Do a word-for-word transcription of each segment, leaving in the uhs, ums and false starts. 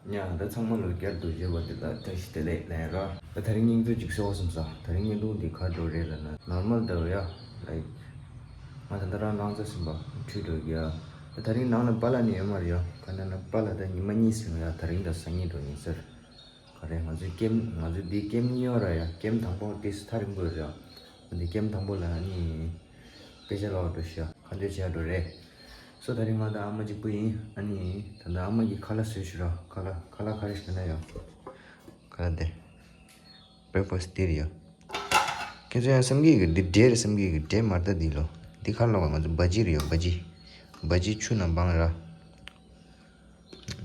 ཡ། ད་ཚང་མ་ལ་བསྐྱར་དུ་མཇལ་བ་འདི་ལ་བཀྲ་ཤིས་བདེ་ལེགས་ལན་རོ། ད་དེ་རིང་བརྙན་ཐུང་ཅིག་བཟོ་བསམ་སོང་། དེ་རིང་བརྙན་ཐུང་འདི་ག་འགྲོ་རེད་ལབ་ན། ནོར་མལ་འདྲ་བོ་ཡ། ལའིཀ་ང་ད་ལྟ་རང་ནང་ཚ་ཟིན་པ་འཁྲུད་འགྲོ་གི་ཡ། ད་དེ་རིང་ནང་ལ་པཱ་ལགས་ནི་ཡོད་མ་རེད་ཡ། ག་ན་ན་པཱ་ལགས་ད་ཉི་མ་གཉིས་ཟིན་ཡ། དེ་རིང་ད་སང་ཉིན་འགྲོ་ཡིན་ཟེར། ག་རེ་ང་ཚོའི་ཀེམ་ང་ཚོའི་འདི་ཀེམ་གཉིས་ཡོད་ར་ཡ། ཀེམ་དང་པོ་ཏིས་ཐག་རིང་པོ་ཡོད་ར་ཡ། འདི་ཀེམ་དང་པོ་ལ་ཨ་ནི་དཔེ་ཆ་ཀློག་འགྲོ་ཤག་ཁ་འདོན་བྱེད་འགྲོ་རེད། སོ་ད་རིང་ང་དང་ཨ་མ་གཅིག་པུ་ཡིན། ཨ་ནི་ད་ལྟ་ཨ་མ་གིས་ཁ་ལག་བཟོས་ཤག་ར། ཁ་ལག་ཁ་ལག་ག་རེ་ཞིག་ན་ཡ། ཁ་ལག་དེ་བྷེ་རེག་ཕ་སི་ཊི་འདི་རེད་ཡ། ཁྱེད་ཚོ་ཡང་བསམ་གྱི་གི་འདི་འབྲས་རེད་བསམ་གྱི་གི་འབྲས་མ་རེད་ད། འདི་ལོ་འདི་ཁ་ལག་ང་ཚོ་བ་ཇི་རེད་ཡ། བ་ཇི། བ་ཇི་ཆུ་ནང་སྦང་ར།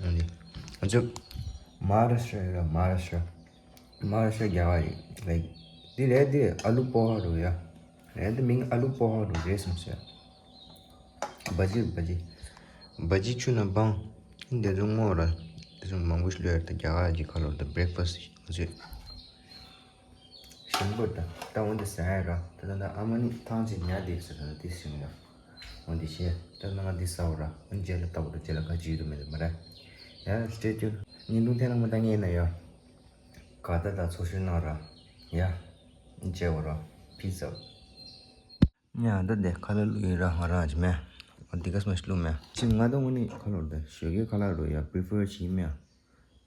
ཨ་ནི་ང་ཚོ་མ་ཧཱ་རཱ་ཤྲ་ཡོད་ར། མ་ཧཱ་རཱ་ཤྲ། མ་ཧཱ་རཱ་ཤྲ་རྒྱ་གར་ཡིན། ལའིཀ་འདི་རེད། འདི་ཨ་ལུ་པོ་ཧ་རུ་ཡ། རེད་འདི་མིང་ཨ་ལུ་པོ་ཧ་རུ་རེད་བསམ་སོང་། བ་ཇི་བ་ཇི། བ་ཇི་ཆུ་ནང་སྦང་། འདི་ཚོ་སྔོ་ར། འདི་ཚོ་མང་པོ་ཞིག་ལོས་ད་རྒྱ་གར་གྱི་ཁ་ལོར་ད་བྷེ་རེག་ཕ་སི་ཊི་ང་ཚོས། ཞིམ་པོ་ད། ད་འོན་ཏེ་ཟ་ཡ་ར། ད་ད་ད་ཨ་མ་ནི་ཐང་ཆད་ཉལ་བསྡད་ཟེར། ད་ད་དེ་ཞིམ་ཡ། འོན་ཏེ་ཤེས། ད་ང་འདི་ཟ་འོ་ར། འོན་རྗེས་ལ་ལྟ་བུ་ར། རྗེས་ལ་ག་ཅི་ཡོད་མེད་མ་ར། ཡ་སི་ཊེ་ཊིའུན། བརྙན་ཐུང་ཐེངས་མ་ད་ངས་ན་ཡ། ག་ད་ད་ཚོགས་ཞུ་གནང་ར། ཡ། མཇལ་འོ་ར། པི་སི། ཡ་ད་དེ་ཁ་ལག་བླུགས་ཡིན་ར། ང་རང་ཅི་མེད། འདི་ག་སྨ་ཤི་བླུགས་མེད། ཅི་ང་ད་དངོས་གནས་ཁ་ལོར་ད་ཞོགས་ཀའི་ཁ་ལག་རོ་ཡ། པི་རི་ཕར་བྱེད་མེད།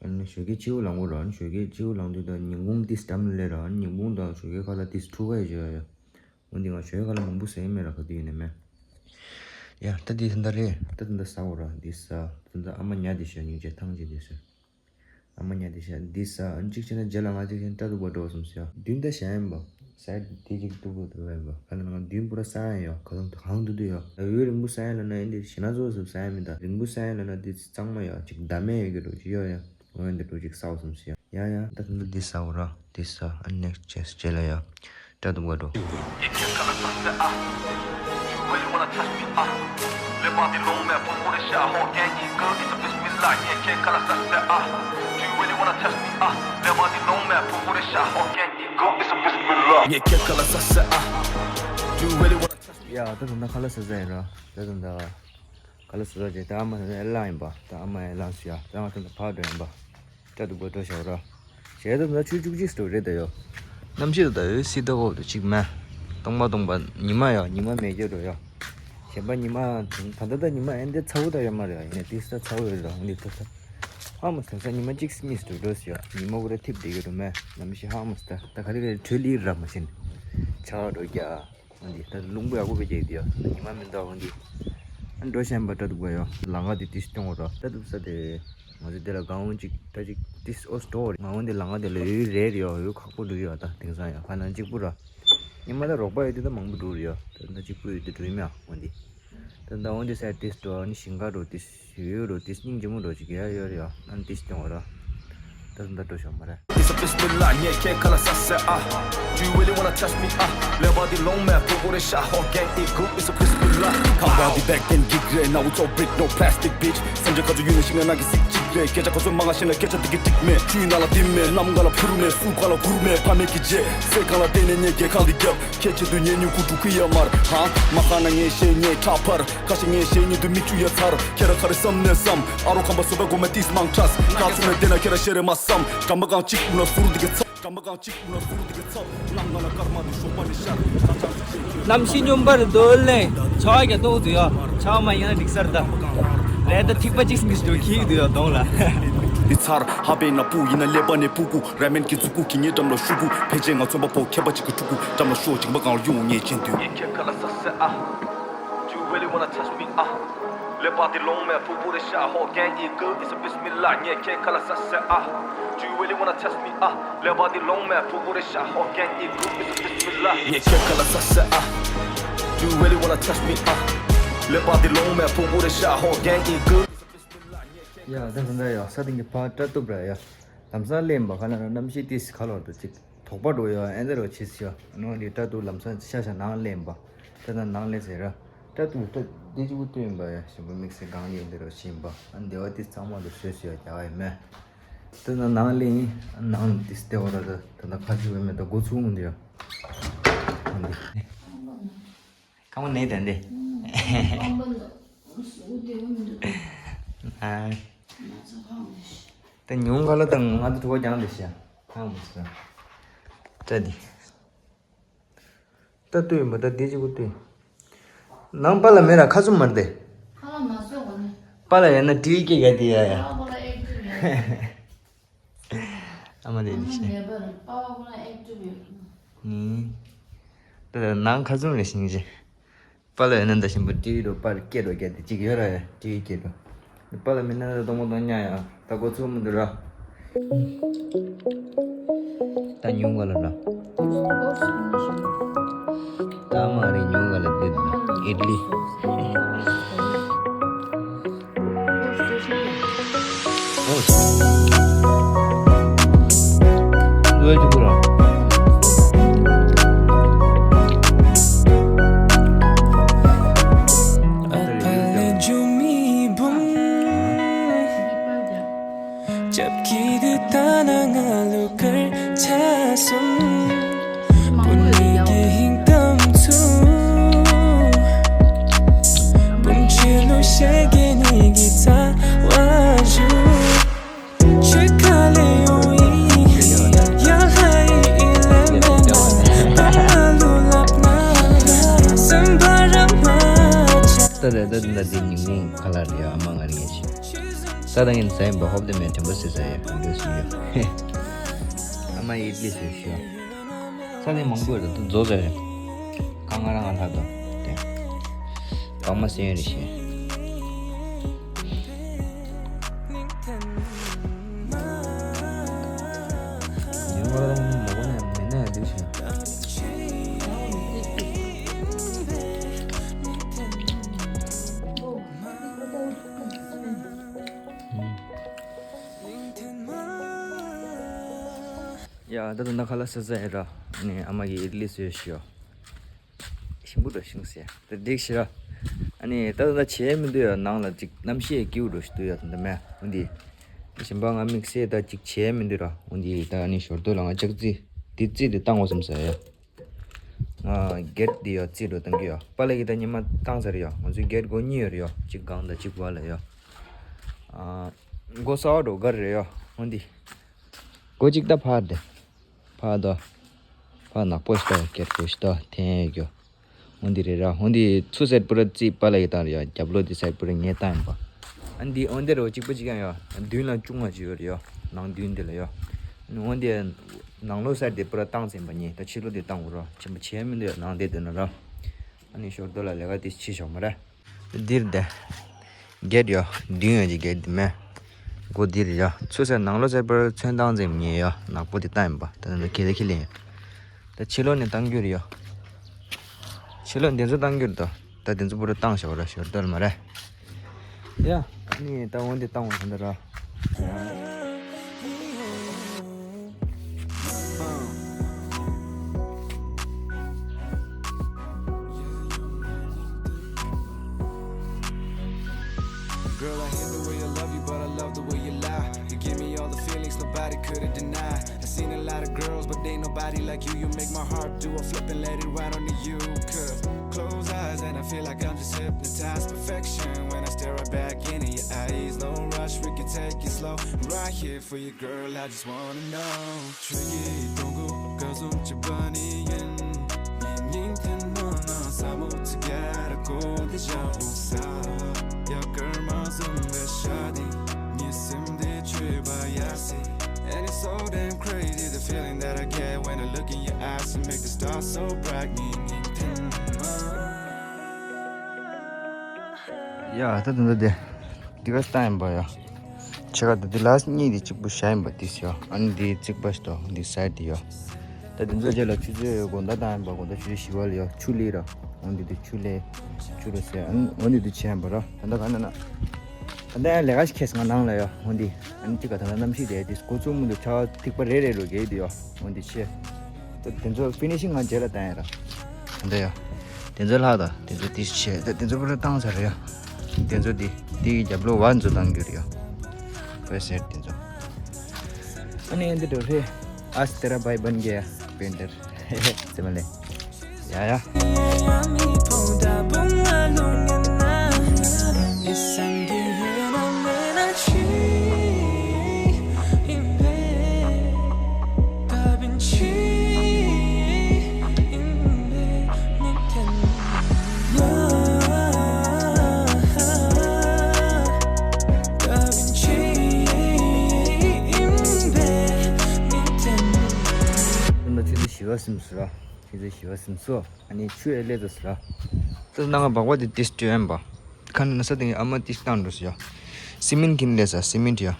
ཨ་ནི་ཞོགས་ཀའི་སྤྱི་བོ་ལངས་པོ་ར། ཨ་ནི་ཞོགས་ཀའི་སྤྱི་བོ་ལངས་དུས་ད་ཉིན་གུང་ཏིས་འགྲམ་ལས་ར། ཨ་ནི་ཉིན་གུང་དང་ཞོགས་ཀའི་ཁ་ལག་ཏིས་འཁྲུག་ག་ཡི་བྱོས་ཡ། འོན་ཏེ་ང་ཞོགས་ཀའི་ཁ་ལག་མང་པོ་ཟ་ཡི་མེད་ར། ག་དུས་ཡིན་ནའི་མེད། ཡ་ད་འདི་ད་ལྟ་རེད། ད་ད་ལྟ་ཟ་འོ་ར། འདི་ཟ། ད་ལྟ་ཨ་མ་ཉལ་བསྡད་ཤག་སྙིང་རྗེ་ཐང་ཆད་བསྡད་ཤག་ཨ་མ་ཉལ་བསྡད་ཤག་འདི་ཟ། ཨ་ནི་གཅིག་བྱས་ན་རྗེས་ལ་ང་གཅིག་བྱས་ན་སྐྲ་གདུག་པ་འགྲོ་བསམ་སོང་ཡ། བདུན་ད་ཞག་ཡིན་པ། ཟ་དེ་གཅིག་སྡུག་པོ་འདུག་ཡིན་པ། ག་ལ་ང་བདུན་པོ་ར་ཟ་ཡ་ཡོད། ག་ཚོད་གང་འདུག་འདུག་ཡོད། ཡུན་རིང་པོ་ཟ་ཡ་ལ་ན་ཡིན་དེ་ཞེ་ན་ཚོ་ཟ་ཡ་མི་ད། རིང་པོ་ཟ་ཡ་ལ་ན་དེ་གཙང་མ་ཡོད་ཅིག་བདག་མེད་ཡོད་ཀྱི་འགྲོ་ཅིག་ཡོད་ཡ། འོན་ཏེ་འགྲོ་ཅིག་ཟ་བསམ་སོང་ཡ། ཡ་ཡ། ད་ད་འདི་ཟ་འོ་ར། འདི་ཟ། ཨ་ནེག་ཅེས་རྗེས་ལ་ཡ། སྐྲ་གདུག་པ་འགྲོ། ཡ་ད་ད་ད་ཁ་ལག་ཟ་ཟ་ཡིན་ར། ད་ད་ད་ཁ་ལག་ཟ་ཟ་རྗེས་ད་ཨ་མ་ལ་ཡིན་པ། ད་ཨ་མ་ཡ་ལངས་སོང་ཡ། ད་ང་ད་ད་ཕར་འགྲོ་ཡིན་པ། སྐྲ་གདུག་པ་འགྲོ་ཤོག་ར། ཞེས་ད་ད་ཆུ་བཅུ་གཅིག་སྟོར་རེད་ད་ཡོ། གནམ་གཤིས་ད་ད་ཡོ་སི་ད་འོ་ད་ཅིག་མེད། སྟོང་པ་སྟོང་པ་ཉི་མ་ཡ་ཉི་མ་མེད་ཀྱི་འགྲོ་ཡ། གཞན་པ་ཉི་མ་ད་ད་ད་ཉི་མ་ཨེ་འདི་ཚ་བོ་ད་ཡོད་མ་རེད་ཡ། ཡིན་ནའི་ཏིས་ད་ཚ་བོ་ཡོད་ར། འོ་འདི་ད་ད་ཧ་མ་སྟ་ས་ཉི་མ་གཅིག་གཉིས་སྟོར་འགྲོ་སི་ཡ། ཉི་མ་བོ་ར་ཐིབ་བསྡད་ཀྱི་འགྲོ་མེད། གནམ་གཤིས་ཧ་མ་སྟ་ད་ག་རེ་ག་རེ་འཕྲོད་ལི་ར་མ་ཤེས། ཆར་འགྲོ་རྒྱ། འོ་འདི་ད་རླུང་བུ་ཡག་པོ་བེད་སྤྱད་དེ་ཡ། ཉི་མ་མི་འདུག་འོ་འདི། ཨ་འགྲོ་ཤན་པ་སྐྲ་གདུག་པ་ཡ། ལམ་ཁ་དེ་ཏིས་སྟོང་ར། སྐྲ་གདུག་ས་དེ། ང་ཚོ་དེ་ལ་གང་འོང་ཅིག་ད་ཅིག་ཏིས་ཨོ་སྟོར་རེད། ང་འོང་དེ་ལམ་ཁ་དེ་ལ་ཡོད་རེད་ཡ། ཡོད་ཁག་པོ་འདུག་ཡ། ད་དེང་སང་ཡ་ཁ་ནང་གཅིག་པུ་ར། ཉི་མ་ད་རོགས་པ་ཡོད་དེ་ད་མང་པོ་འགྲོ་རེད་ཡ། ད་ད་གཅིག་པུ་ཡོད་དེ་འགྲོ་ཡི་མེད་ཡ། འོ་འདི། ད་ད་འོང་དེ་ས་ཏིས་འགྲོ། ཨ་ནི་ཞིང་ཁ་འགྲོ་ཏིས། ཡོད་རོ་ཏིས་སྙིང་རྗེ་མོ་འགྲོ་ཅིག་ཡ་ཡོད་རེད་ཡ། ཨ་ནི་ཏིས་སྟོང་ར། ད་ད་འགྲོ་ཤོག་མ་ར། It's a bismillah, yeah, can't call us, I say, ah. Do you really wanna test me, ah? Let body long man, put what a shot, hot gang, it good, it's a bismillah. How about the back and gig, red, now it's all brick, no plastic, bitch. Sanjay Kazu, you know, she gonna get sick, chick, red, catch a cousin, manga, shena, catch a ticket, tick, man. Chui, nala, dim, man, nam, gala, puru, man, su, gala, guru, man, pa, make it, jet. Say, gala, dene, nye, get, call the girl. Catch a dunya, new, kutu, kuya, mar, huh? Makana, nye, she, nye, chopper. Kashi, nye, she, nye, du, mi, chu, ya, tsar. Kera, kare, sam, ne, sam. Aro, kamba, soba, goma, tis, mang, tras. Katsu, ne, dena, kera, shere, ma, sam. Kamba, gang, chik, una, suru, dike, tsar. གནམ་གཤིས་སྙོམས་པར་སྡོད་ལེ། ཆར་པ་ཡང་འགྲིག་སར་ད། རེད་ད་ཐིགས་པ་གཅིག་སྨིས་འགྲོ་ཁྱི་འདུག་ཡ་གདོང་ལ། འདི་ཚར་ཧ་པེ་ན་པུ་ཡིན་ན་ཀླད་པ་ནས་སྤུ་གུ་ར་མེན་གྱི་མཛུ་གུ་གི་ངའི་འགྲམ་ལ་ཤུ་གུ་ཕལ་ཆེར་ང་ཚོན་པ་པོ་ཁྱད་པར་གཅིག་གི་ཕྲུ་གུ་འགྲམ་ལ་ཤོག་ཅིང་པ་གང་ལ་ཡོང་ངས་ཅན་དུས། Let body long man, put booty shot, hot gang, it good, it's a bismillah, yeah, can't call us, I say, ah. Do you really wanna test me, ah? Let body long man, put booty shot, hot gang, it good, it's a bismillah, yeah, can't call us, I say, ah. Do you really wanna test me, ah? Let body long man, put booty shot, hot gang, it good. ཡ་ད་ད་ད་ཡ་ས་སྟེང་གི་ཕ་སྐྲ་གཏུབ་ར་ཡ། ལམ་སང་ལེན་པ་ཁ་ན་གནམ་གཤིས་ཏིས་ཁ་ལོར་དུ་ཅིག་དོགས་པ་འགྲོ་ཡ། ཨེ་འདི་རོ་ཆིས་ཤོ་ནོ་འདི་སྐྲ་གཏུབ་ལམ་སང་ཤ་ཤ་ནང་ལེན་པ། ད་ད་ནང་ལེན་ཟེར་ར། སྐྲ་གཏུབ་སྐྲ་འདི་གཅིག་པུ་གཏུབ་ཡིན་པ་ཡ། ཞིམ་པོ་དམིགས་བསལ་གང་ཡིན་འདི་རོ་ཤེས་ཡིན་པ། ཨ་འདི་བ་ཏིས་གཙང་མ་དུ་བཟོས་ཤོ་ཡ་རྒྱ་བ་ཡིན་མེ། ད་ད་ནང་ལེན་ནང་ཏིས་ལྟེ་བ་ར་ད་ད་ད་ཁ་ཅིག་བས་མེ་ད་འགོ་ཚུགས་འདི་ཡ། ཁ་མོ་ནས་དན་དེ། ཨ། ད་ཉུང་ག་ལ་དང་ང་ཚོ་གྲོགས་པོ་རྒྱང་དེ་ཤ་ཐང་མོ་ས། ད་འདི། ད་ལྟོས་ཡིན་པ་ད་འདི་གཅིག་པུ་ལྟོས། ནང་པ་ལ་མེད་ར་ཁ་ཚུམ་མར་དེ། ཁ་ལ་མ་སོ་གོ་ནི། པ་ལ་ཡ་ན་ཏི་ཀེ་ག་དེ་ཡ་ཡ། ཨ་མ་དེ་འདི་ཤ། ཨ་མ་ནེ་པ་བ་ཁོ་ན་ཨེག་ཊིབ་ཡོད། ནི། ད་ནང་ཁ་ཚུམ་རེ་ཤིང་ཅི། པ་ལ་ཡོད་ན་འདི་བཞིན་པོ་ཏི་ཝི་འགྲོ་པར་སྐད་འགྲོ་རྒྱ་དེ་གཅིག་ཡོད་ར་ཡ་ཏི་ཝི་སྐད་འགྲོ། པ་ལ་མི་ན་ད་དོ་མོ་དོ་ཉ་ཡ་ད་གོ་ཚུགས་མི་འདུག་ར། ད་ཉུང་ག་ལ་ར། ད་མ་རེ་ཉུང་ག་ལ་འདི་ཨིད་ལི། ད་རེད་ད་ད་འདི་ཉིན་མིན་ཁ་ལག་རེད་ཨ་མ་ང་རེད་ཤི། ད་ད་ངན་ཟ་ཡིན་པ་ཧོབ་དེ་མེད་དྲན་པ་སེ་ཟ་ཡ་གང་འདྲ་སུ་ཡོད། ཨ་མ་ཡིད་ལས་སུ་ཤི། ས་ནས་མང་པོ་རེད་ད་རྫོགས་ཟ་རེད། གང་ང་རང་ང་ལྷག་དོ། དེ། བག་མ་སེ་ཡོད་རེད་ཤི། ཡ་ད་ད་ན་ཁ་ལ་ས་ས་ཡ་ར། ནི་ཨ་མ་གི་ཨིད་ལི་སུ་ཡོད་ཤི་ཡོད། ཞིམ་པོ་འདྲ་ཤིང་སེ། དེ་འགྲིག་ཤི་ར། ཨ་ནི་ད་ད་བྱས་མི་འདུག་ཡ་ནང་ལ་ཅིག་གནམ་གཤིས་སྐྱིད་པོ་འདྲ་ཞིག་འདུག་ཡ་ད་འདི་མེད་འོན་ཏེ། ཞིམ་པ་ང་དམིགས་བསལ་ད་ཅིག་བྱས་མི་འདུག་ར་འོན་ཏེ་ད་ཨ་ནི་ཞོར་དུ་ལ་ང་ལྕགས་རྩི་འདི་རྩི་འདི་བཏང་འོ་བསམ་ས་ཡ། ང་གེད་འདི་ཡ་རྩི་འགྲོ་བཏང་གི་ཡ་པ་ལ་གི་ད་ཉི་མ་བཏང་ས་རེད་ཡ་ང་ཚོའི་གེད་སྒོ་གཉིས་ཡོད་རེད་ཡ་གཅིག་སྒང་ད་གཅིག་བར་ལ་ཡ། ཨ། སྒོ་གསར་པ་འགྲོ་གར་རེད་ཡ་འོན་ཏེ། སྒོ་གཅིག་ད་ཕར་དེ། ཕར་དོ། ཕར་ནག་པོ་ཞིག་དོ་སྐྱེར་པོ་ཞིག་དོ་འཐེན་ཡོད་རྒྱུ། འོན་འདི་རེད་ར་འོན་འདི་ཚུ་སེར་པོ་ར་རྩིས་པ་ལ་ཡི་དང་རེད་ཡ་རྒྱབ་ལོགས་འདི་སེར་པོ་ར་ངས་བཏང་ཡིན་པ། ཨ་འདི་འོན་འདི་རོ་གཅིག་པ་གཅིག་ཡང་ཡ་མདུན་ལ་ཅུང་མ་ཅིག་ཡོད་རེད་ཡ་ནང་མདུན་འདི་ལ་ཡ། འོན་འདི་ནང་ལོགས་སེར་འདི་པོ་ར་བཏང་ཟིན་པ་ཉེ་ད་ཕྱི་ལོགས་འདི་བཏང་དགོས་རོ་ཆེན་པོ་བྱས་མི་འདུག་ཡ་ནང་འདི་འདི་ན་ར། ཨ་ནི་ཞོར་དོ་ལ་ལས་ཀ་འདི་ཕྱི་ཞོག་མ་ར། འདིར་དེ། གེད་ཡོད། མདུན་ཡོད་ཀྱི་གེད་འདི་མེད། སྒོ་འདིར་ཡོད། ཚུ་སེར་ནང་ལོགས་སེར་པོར་ཚོན་བཏང་ཙམ་ཉེ་ཡོད། ནག་པོ་འདི་བཏང་ཡིན་པ། ད་ནི་གེད་ཁི་ལེན་ཡོད། ད་ཕྱི་ལོགས་ནས་བཏང་རྒྱུ་རེད་ཡོད། ཕྱི་ལོགས་འདི་ཚོ་བཏང་རྒྱུ་རེད་དོ། ད་འདི་ཚོ་པོ་རུ་བཏང་ཞོག་ར་ཞོར་དོར་མ་རེད། ཡ། ཨ་ནི་ད་འོན་འདི་བཏང་བ་ཟིན་ད་ར། Girl, I hate the way I love you, but I love the way you lie. You give me all the feelings nobody couldn't deny. I've seen a lot of girls, but ain't nobody like you. You make my heart do a flip and let it ride on the you. Cause close eyes and I feel like I'm just hypnotized. Perfection when I stare right back into your eyes. No rush, we can take it slow. Right here for you, girl. I just wanna know. Tricky, don't go, cause I'm Chibani. Nin ten mona samo together go the jabusa. Ya karma zumba shadi. Ni sim de chuba yasi. And it's so damn crazy the feeling that I get when I look in your eyes and make the stars so bright. Nin ten ཡ་ད་དུང་ད་དེ། འདི་ག་སྟ་ཡིན་པ་ཡ། ཆེ་ག་ད་འདི་ལ་གཉིས་འདི་གཅིག་པུ་བཞག་ཡིན་པ་འདི་ཡ། ཨ་ནི་འདི་གཅིག་པ་ཞིག་ཏོ་འདི་སའི་ཌི་འདི་ཡ། ད་འདི་ཚོ་རྗེས་ལ་ཆུ་ཚོད་དགོང་དག་བཏང་ཡིན་པ་དགོང་དག་ཆུ་ཚོད་བཞི་པ་ལ་ཡ་ཆུ་ལས་ར། འོ་འདི་འདི་ཆུ་ལས། ཆུ་ར་ཟེར་ཨ་ནི་འོ་འདི་འདི་བྱས་ཡིན་པ་ར། ད་ད་ག་ན་ན། ད་ད་ཡང་ལས་ཀ་ཞིག་ཁེལ་སོང་ང་ནང་ལ་ཡ་འོ་འདི། ཨ་ནི་གཅིག་ག་ད་ད་གནམ་གཤིས་དེ་དེ་སྒོ་ཚུགས་མི་འདུག་ཆར་པ་ཐིགས་པ་རེ་རེ་རུ་རྒྱག་གི་འདུག་ཡ། འོ་འདི་བྱས། ད་དེ་ཚོ་ཕི་ནི་ཤིང་ང་རྗེས་ལ་བཏང་ཡ་ར། འདི་ཡ། དེ་ཚོ་ལྷག་ད་དེ་ཚོ་དེ་བྱས་ད་དེ་ཚོ་པུ་ར་བཏང་ཚར་རེད་ཡ། དེ་ཚོ་དེ་དེ་གི་རྒྱབ་ལོགས་བ་ཚོ་བཏང་རྒྱུ་རེད་ཡ། བེ་སེར་དེ་ཚོ། ཨ་ནི་འདི་འགྲོ་རེད། ཨ་སི་ཏེ་ར་བྷའི་བན་གེ་ཡ་པེན་ཏར། ཙེ་མ་ལེ། ཡ་ཡ། ཡ་ཡ། མི་ཕོ་ད་བུང་ང་ལུང་ངན་ན། ཨི་སང་གི་ཡོད་ན་མེད་ན་ཆི། སིམ་སོ་ར། ཁྱེད་ཚོ་ཞི་བ་སིམ་སོ། ཨ་ནི་ཆུ་ཨེ་ལེ་ཚོ་སོ་ར། ཏུ་ནང་སྦག་སྦག་དེ་ཏིས་ཏུ་ཨེམ་པ། ཁ་ན་ས་དེ་ཨ་མ་ཏིས་བཏང་འགྲོ་སི་ཡ། སི་མིན་གིན་ལེ་ས་སི་མིན་ཡ།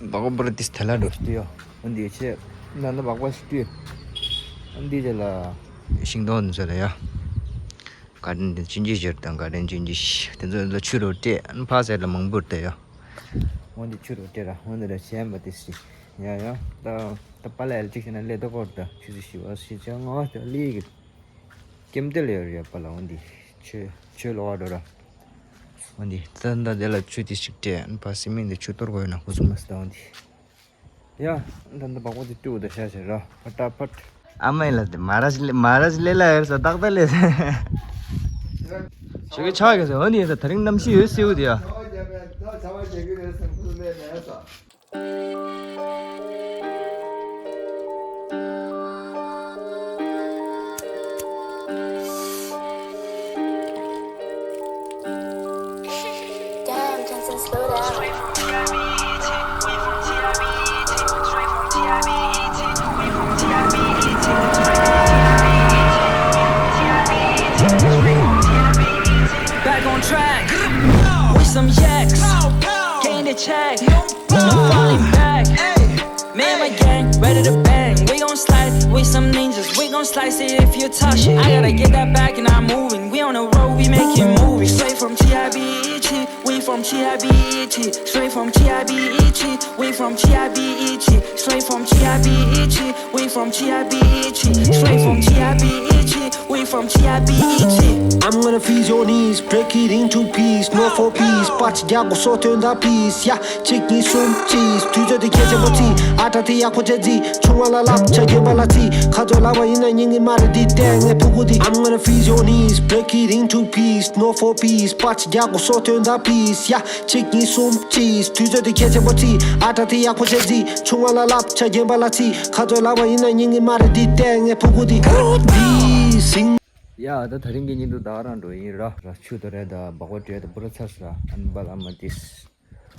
སྦག་སྦག་པར་ཏིས་ཐལ་ལ་འགྲོ་སི་ཡ། འོན་ཏེ་ཆེ། ན་ན་སྦག་སྦག་སི་ཏུ། འོན་ཏེ་ཅེ་ལ། ཤིང་སྡོང་ཚོ་ལ་ཡ། ག་དན་དེ་ཅིན་ཅི་ཞར་དང་ག་དན་ཅིན་ཅི་ཤི། དེ་ཚོ་ལ་ཆུ་རུ་སྤྲད་ཨན་ཕ་ཟེར་ལ་མང་པོར་བལྟས་ཡ། འོན་ཏེ་ཆུ་རུ་སྤྲད་ར་འོན་ཏེ་ར་ཤེས་ཨན་པ་ཏིས་ཡ་ཡ། ད་ད་པ་ལ་ཨེལ་ཅིག་ཤེ་ན་ལེ་ད་ཀོར་ད་ཆུ་སི་ཤི་བ་སི་ཅང་ང་ད་ལི་གི། ཀེམ་ཏེ་ལེ་ཡོད་རེད་པ་ལ། འོན་ཏེ་ཆོས་ཆོས་ལོ་བ་འགྲོ་ར། འོན་ཏེ་ད་ད་དེ་ལ་ཆུ་དེ་ཞིག་སྤྲད་ཨན་ཕ་སི་མིན་དེ་ཆུ་གཏོར་དགོས་ཡོད་ན་ཁུ་སུ་མ་སི་ད་འོན་ཏེ། ཡ། ད་ད་བག་པོ་དེ་བཏུ་ད་ཤ་ཤ་ར་ཕ་ཏ་ཕ་ཏ། ཨ་མ་ཡིན་ལ་དེ་མ་ར་ཞི་ལེ་མ་ར་ཞི་ལེ་ལ་ཡར་ས་ཏག་ཏག་ལེ། ཞོགས་ཀྱི་ཆག་གི་ཟེར་འོན་ཏེ་ཡིན་ས་ད་རིང་གནམ་གཤིས་ཡོད་སེའུ་དེ་ཡ། Damn, Johnson, slow down. Back on track with some yaks. Getting the check. No falling back. Me and my gang ready to bang. We gon' slide with some ninjas. We gon' slice it if you touch it. I gotta get that back and I'm moving. We on the road, we making movies. Straight from T I B E T. We from T I B E T. Straight from T I B E T. We from T I B E T. Straight from T I B E T. We from T I B E T. Straight from T I B E T. We from T I B E T. I'm gonna freeze your knees, break it into piece, no for peace. པར་ཆས་རྒྱག་གོ་སོ་དོན་དང་peace, yeah. གཅིག་གཉིས་གསུམ་cheese. དུས་ཚོད་དེ་གལ་ཆེན་པོ་བརྩི། ཨ་ཏྲ་དེ་ཡག་པོ་བྱས་རྩིས། ཆུང་བ་ལ་བསླབ་བྱ་རྒན་པ་ལ་རྩིས། ཁ་ཚོད་ལ་བ་ཡིན་ན་ཉིན་གྱི་མ་རེད་འདི་ལྟས་ངས་ཕུ་གུ་འདི། I'm gonna freeze your knees, break it into piece, no for peace. པར་ཆས་རྒྱག་གོ་སོ་དོན་དང་peace, yeah. གཅིག་གཉིས་གསུམ་cheese. དུས་ཚོད་དེ་གལ་ཆེན་པོ་བརྩི། ཨ་ཏྲ་དེ་ཡག་པོ་བྱས་རྩིས། ཆུང་བ་ལ་བསླབ་བྱ་རྒན་པ་ལ་རྩིས། ཁ་ཚོད་ལ་བ་ཡིན་ན་ཉིན་གྱི་མ་རེད་འདི་ལྟས་ངས་ཕུ་གུ་འདི། འདི་སིང་། ཡ་ད་ད་རིང་གི་བརྙན་ཐུང་ད་ག་རང་འགྲོ་ཡིན་ར། ར་ཆུ་དོ་རེད་ད་སྦག་སྦག་སྤྲད་ད་པུ་ར་ཚར་སོང་ར། ཨན་པ་ལ་ཨ་མ་ཏིས།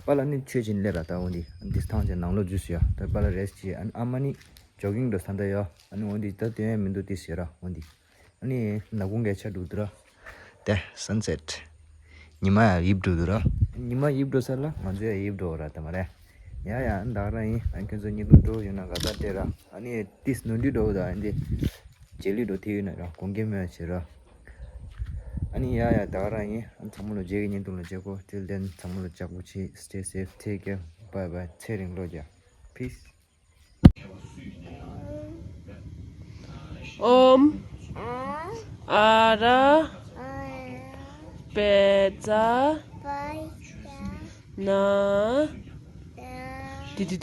པ་ལ་ནི་ཆོས་བྱིན་ལེ་ར་ད་འོན་ཏེ་ཨན་ཏིས་ཐང་ཅན་ནང་ལོ་ཇུས་ཡ་ད་པ་ལ་རེས་ཅི་ཨན་ཨ་མ་ནི་ཇོ་གིང་འགྲོ་ས་ད་ཡ། ཨ་ནི་འོན་ཏེ་ད་དོན་ཡ་མི་འདུག་ཏིས་ཡ་ར་འོན་ཏེ། ཨ་ནི་ནག་ཁུང་གི་ཆ་འགྲོ་འདུག་ར། དེ་sunset། ཉི་མ་ཡ་ཡིབ་འགྲོ་འདུག་ར། ཉི་མ་ཡིབ་འགྲོ་ས་ལ་ང་ཚོ་ཡ་ཡིབ་འགྲོ་ར་ད་མ་རེད། ཡ་ཡ་ཨན་ད་ག་རང་ཡིན། ཨན་ཁྱོད་ཚོ་བརྙན་ཐུང་འགྲོ་ཡོད་ན་ག་ད་སྤྲད་ར། ཨ་ནི་ཏིས་ནོར་འཁྲུལ་འགྲོ་ད་ཨན་ཏི། རྗེས་ལུས་འགྲོ་དེ་ཡོད་ན་ར་དགོངས་འགལ་མེད་བྱེད་ར། ཨ་ནི་ཡ་ཡ་ད་ག་རང་ཡིན། ཨ་ཚང་མ་ལོ་རྗེས་ཀྱི་བརྙན་ཐུང་ལ་མཇལ་གོ། Till then ཚང་མ་ལོ་ལྕགས་པོ་བྱེད། Stay safe, take care, bye bye. ཚེ་རིང་ལོ་བརྒྱ། Peace. ཨོམ། ཨ་ར། པེ་ཙ། ན། ཏི་ཏི།